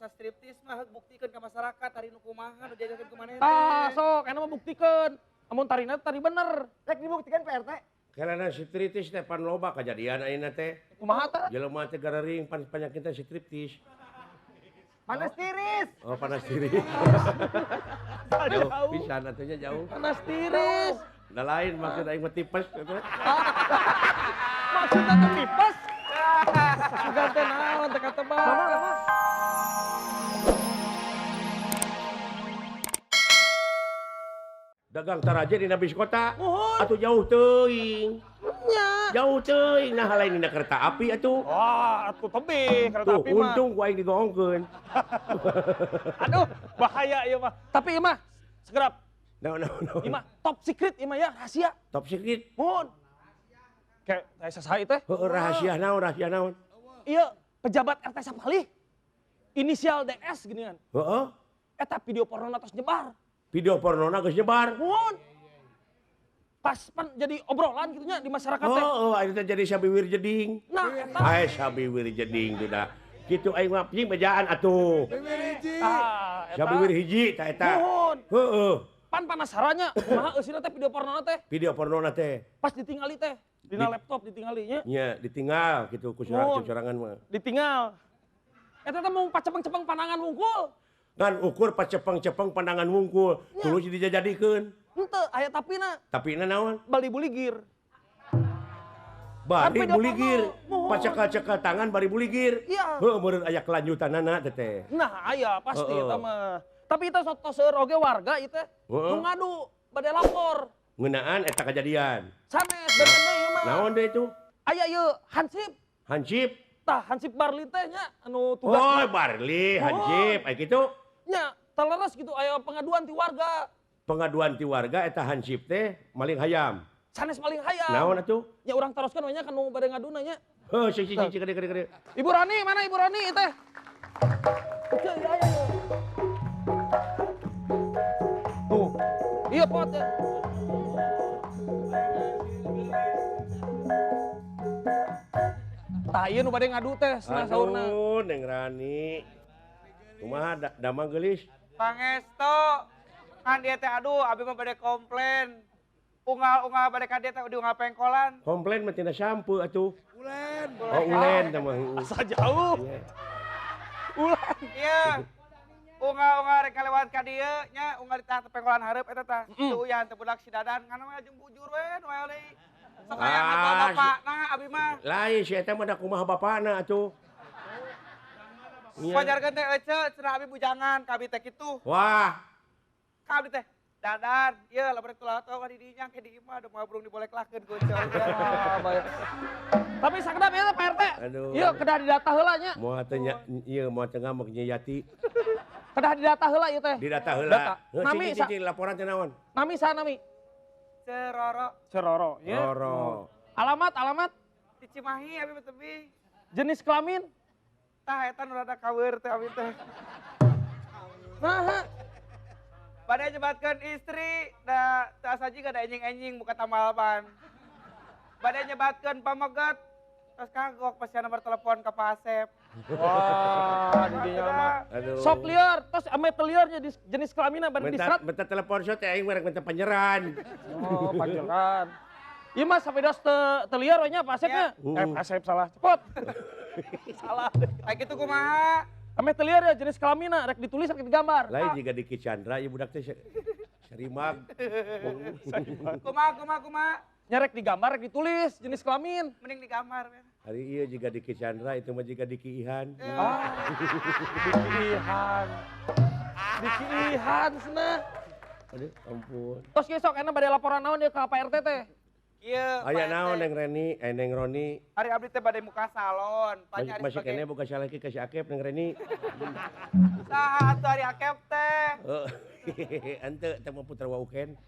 masa striptis mah buktikeun ka masyarakat tari nu kumaha nu diajarkeun ku maneh. Tah sok eta mah buktikeun. Amun tarina tari bener. Rek dibuktikan Pak RT. Karena striptis teh pan loba kajadian ayeuna teh. Kumaha tah? Jelema teh garering pan penyakit teh striptis. Panas tiris. Oh, panas tiris. Jauh pisan atunya jauh. Panas tiris. Da lain maksud aing mah tipes gitu. Maksudna teh tipes. Sugan teh naon teh katebak. Dagang taraje dina bis kota. Atuh jauh teuing. Nya. Jauh teuing nah lain dina kereta api atuh. Wah, atuh tebih kereta api mah. Untung ku aing digoongkeun. Aduh, bahaya ieu mah. Tapi ieu mah segerap. No. Ieu mah top secret ieu mah ya, rahasia. Top secret. Muhun. Kayak saha ieu teh? Heueuh, rahasia naon, rahasia naon? Ieu pejabat RT Sapalih. Inisial DS geuningan. Heeh. Eta video porno tos nyebar. Video pornona geus nyebar. Muhun. Pas pan jadi obrolan gitu nya di masyarakat teh. Oh, ayeuna teh jadi sabiwir jeding. Nah, eta. Ae sabiwir jeding tuh da. Kitu aing mah ping bejaan atuh. Sabiwir hiji. Sabiwir hiji tah eta. Muhun. Heeh. Pan panasarannya kumaha eusina teh video pornona teh? Video pornona teh. Pas ditingali teh dina laptop ditingali nya. Nya, ditinggal kitu ku sorangan mah. Ditinggal. Eta teh mau pacepeng-cepeng pandangan wungkul. Ngan ukur pacepeng-cepeng pandangan wungkul, tuluy dijadikeun. Henteu, aya tapina. Tapina naon? Bali buligir. Bari buligir. Pacekal-cekal tangan bari buligir. Iya. Heuh, meureun aya kelanjutanana teh. Nah, aya pasti eta mah. Tapi eta sok tos seueur oge warga ieu teh. Nu ngadu bade lapor. Ngeunaan eta kajadian. Sanes benten deui ieu mah. Naon deui itu? Aya ieu hansip. Hansip? Tah, hansip Barli teh nya anu tugas. Oh, Barli, hansip, aya kitu. Nya, teleres gitu aya pengaduan ti warga. Pengaduan ti warga eta hansip teh maling hayam. Sanes maling hayam. Naon atuh? Nya urang taroskeun we nya ka nu bade ngaduna nya. Heuh, sing sing sing gede gede. Ibu Rani, mana Ibu Rani teh? Oke, ya ya. Tuh. Iya pot ya. Tah ieu nu bade ngadu teh cenah saurna. Aduh, Neng Rani. Kumaha damang geulis? Pangesto. Kan dia teh aduh abi mah bade komplain. Unggal-unggal bade ka dia teh diunggal pengkolan. Komplain mah tina sampe atuh. Ulen. Oh, ulen teh mah. Asa jauh. Ulen. Iya. Unggal-unggal rek kalewat ka dieu nya unggal ditah pengkolan hareup eta tah. Teu uyan teh budak si Dadan ngan we jeung bujur we nu aya deui. Sok aya ngapal bapakna abi mah. Lain si eta mah da kumaha bapakna atuh. Wajarkeun teh ece cenah abi bujangan ka abi teh kitu. Wah. Ka abi teh Dadan, ieu lamun rek tulah ka di dinya ke di imah da moal burung diboleklahkeun ku ece. Tapi sakedap ieu teh Pak RT. Ieu kedah didata heula nya. Moal teh nya ieu moal teh ngamuk nya Yati. Kedah didata heula ieu teh. Didata heula. Nami laporan teh naon? Nami saha nami? Ceroro. Ceroro, ya. Roro. Alamat, alamat? Di Cimahi abi mah tebih. Jenis kelamin? Tah eta nu rada kaweur teh abi teh. Naha? Bade nyebatkeun istri da teu asa jiga da enjing-enjing buka tamalpan. Bade nyebatkeun pameget terus kagok pas nomor telepon ka Pak Asep. Wah, di dinya mah. Sok liar, terus ame teu liar nya jenis kelaminna bade diserat. Minta telepon sok teh aing merek minta panyeran. Oh, panyeran. Ieu mah sampai dos teu liar we nya Pak Asep nya. Pak Asep salah. Cepot. Salah. Kayak gitu kumaha? Ame teu liar ya jenis kelaminna rek ditulis rek digambar. Lain jiga Diki Chandra ieu budak teh sarimag. Kumaha kumaha kumaha? Nya rek digambar rek ditulis jenis kelamin. Mending digambar. Hari ieu jiga Diki Chandra itu mah jiga Diki Ihan. Ah, Diki Ihan. Diki Ihan cenah. Aduh, ampun. Tos ge sok enak bade laporan naon ieu ka Pak RT teh? Ieu. Aya naon Neng Reni, Neng Roni. Ari abdi teh bade muka salon. Masih keneh boga salaki ka si Akep Neng Reni. Saha atuh ari Akep teh? Heeh. Henteu teh mah putra Wauken.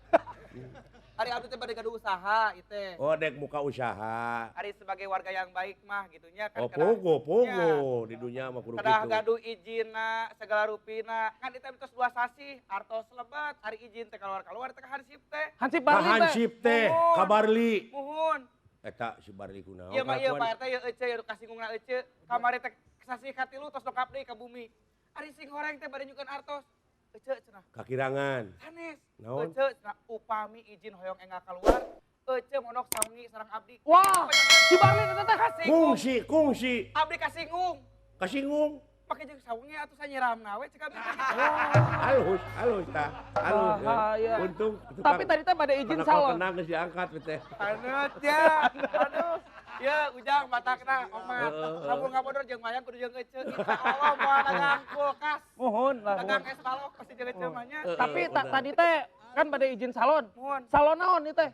Ari abdi teh bade gaduh usaha ieu teh. Oh, dek muka usaha. Ari sebagai warga yang baik mah gitunya kan. Oh, pogo, pogo di dunia mah kudu kitu. Kedah gaduh izinna, segala rupina. Kan itu tos 2 sasih, artos lebat, ari izin teh keluar-keluar teh ka hansip teh. Hansip Barli teh. Hansip teh, ka Barli. Muhun. Eta si Barli kunaon? Ieu mah ieu Pak RT ieu ece ieu kasingungna ece. Kamari teh sasih katilu tos dongkap deui ka bumi. Ari sing horeng teh bade nyukeun artos. Ece cenah. Kakirangan. Sanes. Naon? Ece cenah upami izin hoyong enggal keluar, ece mondok sawengi sareng abdi. Wah, si Barlin eta teh kasinggung. Kungsi, kungsi. Abdi kasinggung. Kasinggung. Pake jeung sawengi atuh sanyiramna we cek abdi. Halus, halus tah. Halus. Bahaya. Untung tapi tadi teh pada izin salon. Tenang geus diangkat teh. Anut ya. Aduh. Ya, Ujang matakna omat. Sampun ngabodor jeung mayang kudu jeung ece. Insyaallah moal dagang kulkas. Muhun lah. Dagang es balok pasti jeung ece mah nya. Tapi tadi teh kan pada izin salon. Muhun. Salon naon ieu teh?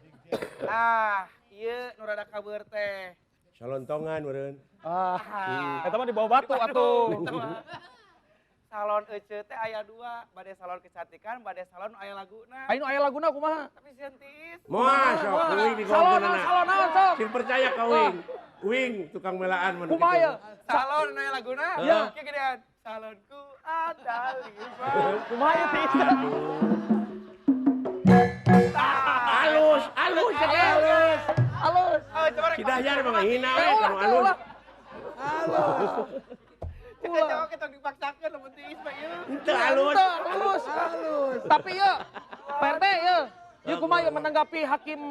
Ah, ieu nu rada kabeur teh. Salon tongan meureun. Ah, eta mah di bawah batu atuh. Salon ece teh aya dua, bade salon kecantikan, bade salon aya laguna. Aya nu aya laguna kumaha? Tapi sieun tiis. Moal sok uing di salon salon naon sok. Sing percaya ka uing. Uing tukang melaan mun kumaha ya? Salon aya laguna? Iya. Kieu gedean. Salonku ada lima. Kumaha ya tiis? Alus, alus, alus. Alus. Si Dahjar mah ngahina we kanu alus. Alus. Kita jawab kita dipaksakan lamun tiis mah ieu. Henteu alus. Alus. Alus. Tapi yeuh, Pak RT yeuh. Ieu kumaha yeuh menanggapi hakim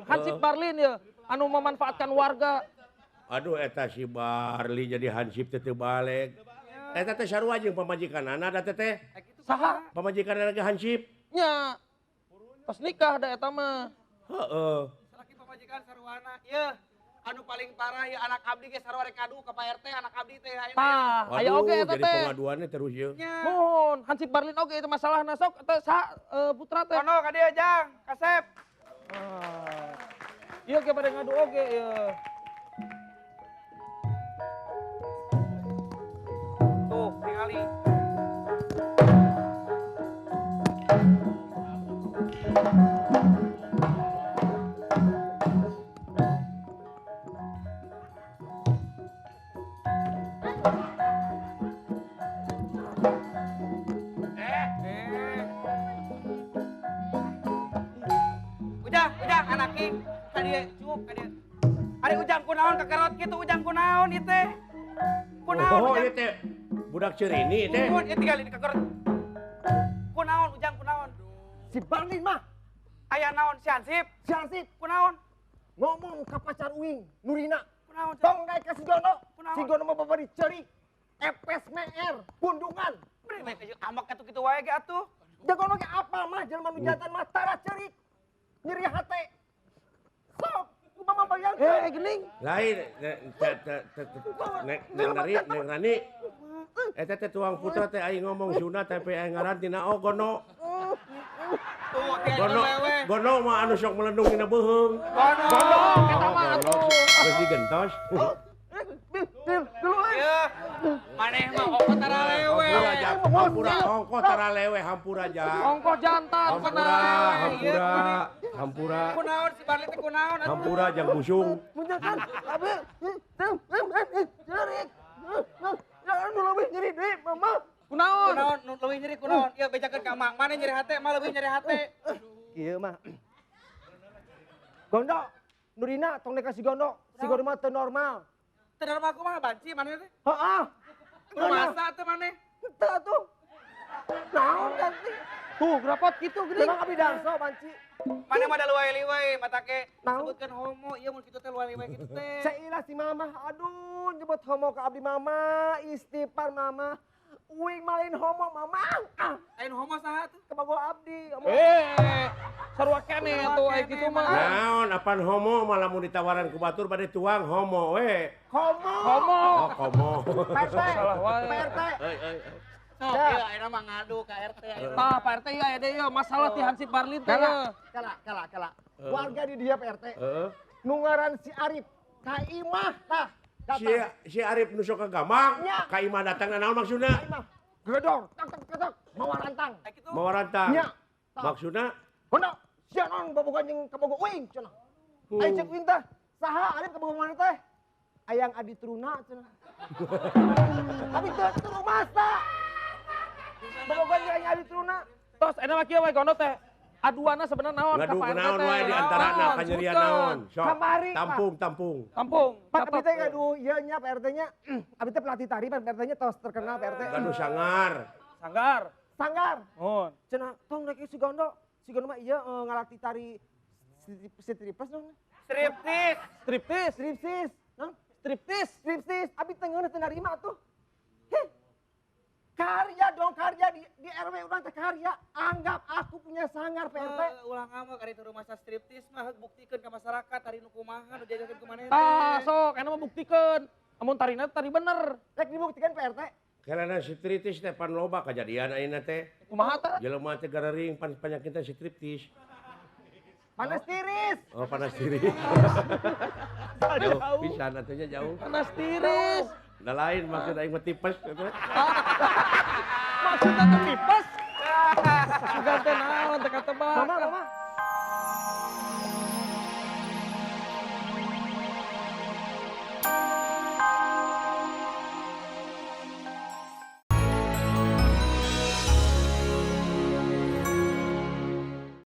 Hansip Barlin yeuh anu memanfaatkan warga. Aduh eta si Barlin jadi hansip teh teu balik. Eta teh sarua jeung pamajikanana da teh. Saha? Pamajikanana ge hansip. Nya. Pas nikah da eta mah. Heeh. Salaki pamajikan saruana yeuh. Anu paling parah ya anak abdi ge sarua rek ngadu ka Pak RT anak abdi teh ayeuna. Tah, aya oge eta teh. Jadi pengaduannya terus ieu. Muhun, Hansip Barlin oge itu masalahna sok eta saha putra teh. Kono ka dieu Jang, kasep. Ieu ge bade ngadu oge ieu. Tuh, tingali. Ari Ujang kunaon kakerot kitu Ujang kunaon ieu teh. Kunaon oh, ieu teh budak Cerini teh. Muhun ieu tinggal di kakerot. Kunaon Ujang kunaon? Si Barlin mah aya naon si Hansip? Si Hansip kunaon? Ngomong ka pacar uing Nurina. Kunaon? Tong naik ka si Gono. Si Gono mah babari ceurik. Epes meer pundungan. Beri amak atuh kitu wae ge atuh. Jagono ge apa mah jelema nu jantan mah tara ceurik. Nyeri hate. Sok mama bayangkan. Gening. Lain neng nari, neng rani. Eta teh tuang putra teh aing ngomong Sunda tapi aing ngaran tina oh gono. Gono, gono mah anu sok melendung dina beuheung. Gono. Eta mah atuh. Geus digentos. Dulu euy. Maneh mah ongko tara lewe. Hampura, ongko tara lewe, hampura jang. Ongko jantan hampura, hampura, hampura. Kunaon si Barli teh kunaon atuh. Hampura jang busung. Munculkan abi nyeri. Jangan nu leuwih nyeri deui, mama. Kunaon? Kunaon nu leuwih nyeri kunaon? Ieu bejakeun ka Mang. Maneh nyeri hate, mah leuwih nyeri hate. Kieu mah. Gondo, Nurina tong dek ka si Gondo. Si Gondo mah teu normal. Teu normal kumaha banci maneh teh? Heeh. Rumasa teh maneh? Teu atuh. Naon ganti? Tuh, grapot kitu geuning. Memang abdi darso banci. Maneh mah da luwai-liwai, mata ke sebutkeun homo, ieu mun kitu teh luwai-liwai kitu teh. Cailah si mama, aduh nyebut homo ka abdi mama, istighfar mama. Uing malin homo mama. Ah, lain homo saha tuh? Kabogoh abdi. Sarua keneh atuh aya kitu mah. Naon apan homo malah mun ditawaran ku batur bade tuang homo we. Homo. Homo. Oh, homo. Pak RT. Salah wae. Pak RT. Sok ieu ayeuna mah ngadu ka RT ayeuna. Tah Pak RT ieu aya deui ieu masalah ti Hansip Barlin teh ieu. Kala, kala, kala. Warga di dia Pak RT. Heeh. Nu ngaran si Arif ka imah tah. Si Arif nu sok ka Gamang, ka imah datang naon maksudna? Ka imah. Gedor, tak tak tak, mawa rantang. Mawa rantang. Nya. Maksudna? Gono, sia naon bobogohan jeung kabogoh uing cenah. Ai ceuk uing teh, saha Arif kabogoh mana teh? Ayang Adi Truna cenah. Tapi teu rumasa. Bobogohan jeung Ayang Adi Truna. Tos enak mah kieu we Gono teh. Aduanna sebenarnya naon ka Ngadu Pak RT kunaon teh? wae di antarana Naon, kanyerian sebutkeun. naon. Sok. Kamari, Pak. Tampung, tampung. Tampung. Pak Catat. abdi teh gaduh ieu nya Pak RT-nya. Abdi teh pelatih tari Pak RT-nya tos terkenal Pak RT. Gaduh sangar. Sanggar. Sanggar. Mohon. Cenah tong rek si Gondo. Si Gondo mah ieu ngalatih tari striptease dong. Striptis. Striptis. Striptease, non? Striptis. Striptease, abi teh ngeuneuh teu narima atuh. Heh. Karya dong, karya di RW urang teh karya. Anggap aku punya sanggar Pak RT. Ulah ngamuk ari teu rumah striptis mah buktikeun ka masyarakat ari nu kumaha nu diajarkeun ku maneh teh. Tah sok enak mah buktikeun. Amun tarina tari bener. Rek dibuktikan Pak RT. Karena striptis teh pan loba kajadian ayeuna teh. Kumaha tah? Jelema teh garering pan penyakitna striptis. Panas tiris. Oh, panas tiris. Jauh pisan atunya jauh. Panas tiris. Da lain maksud aing mah tipes gitu. Maksudnya teh tipes. Sugan teh naon teh katebak. Mama, mama.